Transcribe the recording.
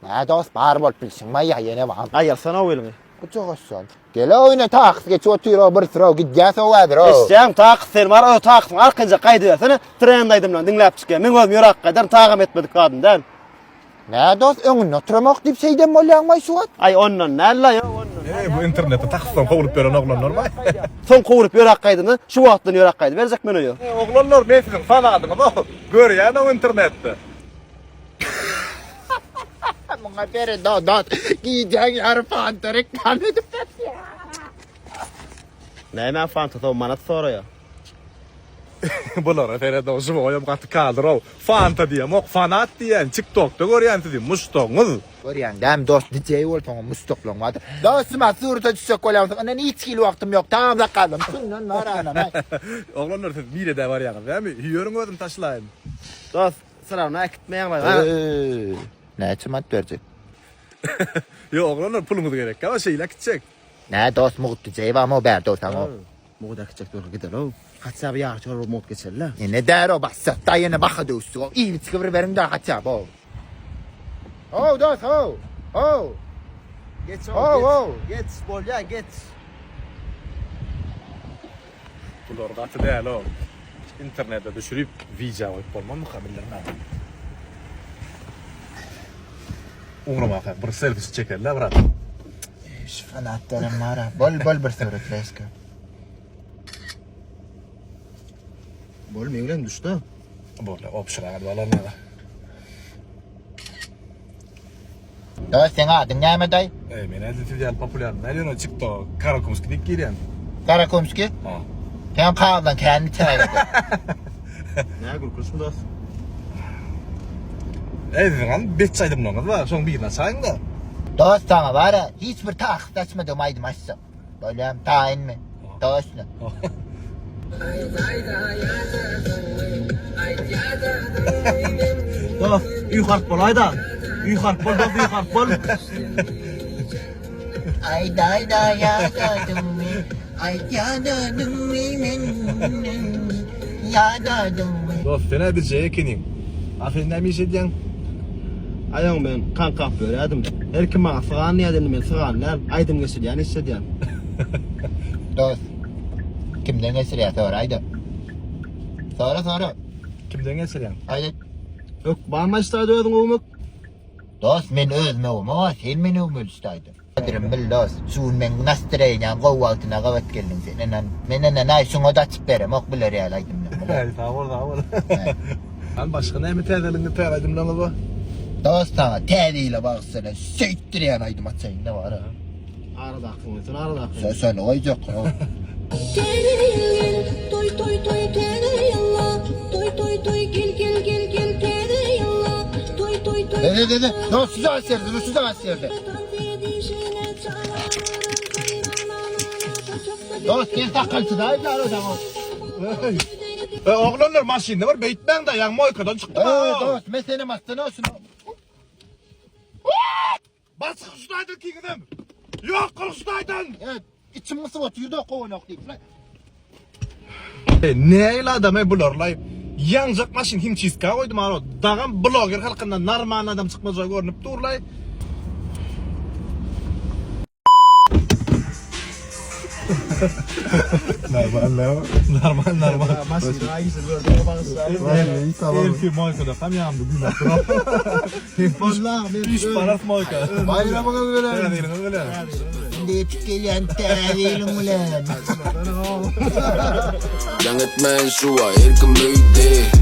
Nä dost bar bolup bilşiň maýa ýene bar. Aýyrsana eliňi. Gujagasyn. Gel oýna takyt geçip otyr-ow bir syraw gidýäs-ow häzir-ow. Eşitýäňmi takyt sen bar öz takytyň arkanjak gaýdybersene trend aýdymlaryny diňläp çykýan. Men özüm ýöräp gaýdaryn tagam etmedik zadym däl. Nä dost öňünde oturamok diýip şeýden bolýaňmaý şu wagt? Aý ondan däl-la ýok ondan däl. Eý bu internetde takytdan kowulyp ýören oglanlarmy? Soň kowulyp ýöräp gaýdanda şu wagtdan ýöräp gaýdyberjek men öýe. Eý oglanlar men siziň fanadyňyz-ow. Görýän-ow internetde. Muňa beren dost gijäň ýary fanta reklam edip berýär. Näme fanta soň manat soraýar. Bulara seret-ow žiwoýam gaty kadr-ow. Fanta diýemok fanat diýýän tiktokda görýän sizi muşdagyňyz. Görýäň dämi dost DJ bolsaňam muşdaklaň bardyr. Dostum a surata düşjek bolýaňsoň ynha hiç hili wagtym ýok tagam sakgalym şundan bar anam. Oglanlar siz nirede barýaňyz dämi ýörüň özüm taşlaýyn. Dost Syragyny äkitmeýäň-laý. Eý, näçe manat berjek? Ýok, oglanlar, puluňyz gerekkä, şeýle äkitjek. Nä, dost, mugt dijeýbam-ow bärde bolsaň-ow. Mugt äkitjek durka gideli-ow. Hatça bir ýarty ýol mugt geçeli-le. Ene däro, bassat-da, ýene baha döwüşdik-ow. Iýip-içgi bir beriň-dä, hatça bu. How, dost, how! How! Geç-ow, How, geç. Geç, bolýa, geç. Bular gaty däl-ow. Internete düşürip wideo goýup bolmazmyka bildirmän. Ugramaka bir selfi çekeli-le brat. Şu fanatlaram bar-a. Bol, bol bir surat reska. Bol, meň bilen düşde. Boldy, opşyraga balarlar. Dost seň adyň näme daý? Eý men edil siz ýaly populýarny däl ýöne tiktok Karakumski diýip girýän. Karakumski? Ha. Sen kagyzdan känmi çägede? Nä gülkünçmi dost? Eý siziň hany bet aýdymlaryňyz bar şoň birini açaýyňda. Dost saňa bara hiç bir takyt açmadygym aýdym açjak. Bolýamy taýynmy? Toçno. Dost, uýkarp bolaýda. Uýkarp bol, dost, uýkarp bol. Aýda aýda ýadadymmy? Aýt ýadadymmy menden? Ýadadymmy? Dost sen-ä DJ ekeniň. A sen näme iş edýäň? Aýoň men kaňkap ýörýädim. Her kim maňa sygan diýýärdi indi men sygan däl, aýdym geçirýän iş edýän. Dost. Kimden geçirýär soraýda. Sora sora. Kimden geçirýäň? Aýt. Hökman başlaýda özüň öwmek. Dost men özüm öwemok sen meni öwmeli ştaýda. Gadyrym bil dost, şu gün meň nastraýeniýam gowy wagtyna gabat geldiň sen inan. Men ine naý şuňa-da açyp beremok bular ýaly aýdymlary. Äý sag bol sag bol. Hany başga näme täzeligiňiz täze aýdymlaryňyz bar? Dost saňa täze ýyla bagyşlanan şeýtdirýän aýdym açaýyn-da bar-a. Aradakyňy sen aradakyňy. Şo şony goýjak. Täze ýyl gel, toý toý toý täze ýylla, toý toý toý gel gel gel gel täze ýylla, toý toý toý. De de de de. Dost şu da aç ýerde, şu da aç ýerde. Dost gel sakalçy da aýdar o zaman. E, oglanlar maşynda bir beýtmäň-de, ýaňy moýkadan çykdym. Eý dost, men senem atsana şunu. Basgyk şutaýdan kiňizem. Ýok gyl şutaýdan. Evet, içim gysyp otyr da kowanok diýip. E, näil adam e bularlaý. Ýaňjak maşyn himçistka goýdum aro. Dagam bloger halkyndan normal adam çykmajagy görnüp durlaý. Normal, normal, normal. Maşyny aýyşyr gördüm, bagyşlaýyn. Elfi moýkada tam ýanymda güýmäp duran. Üç paras moýka. Baýramyňyz bilen. Täze ýylyňyz bilen. Indi ýetip gelýän täze ýylyň bilen. Jaň etmeýin şu aý her kim öýde.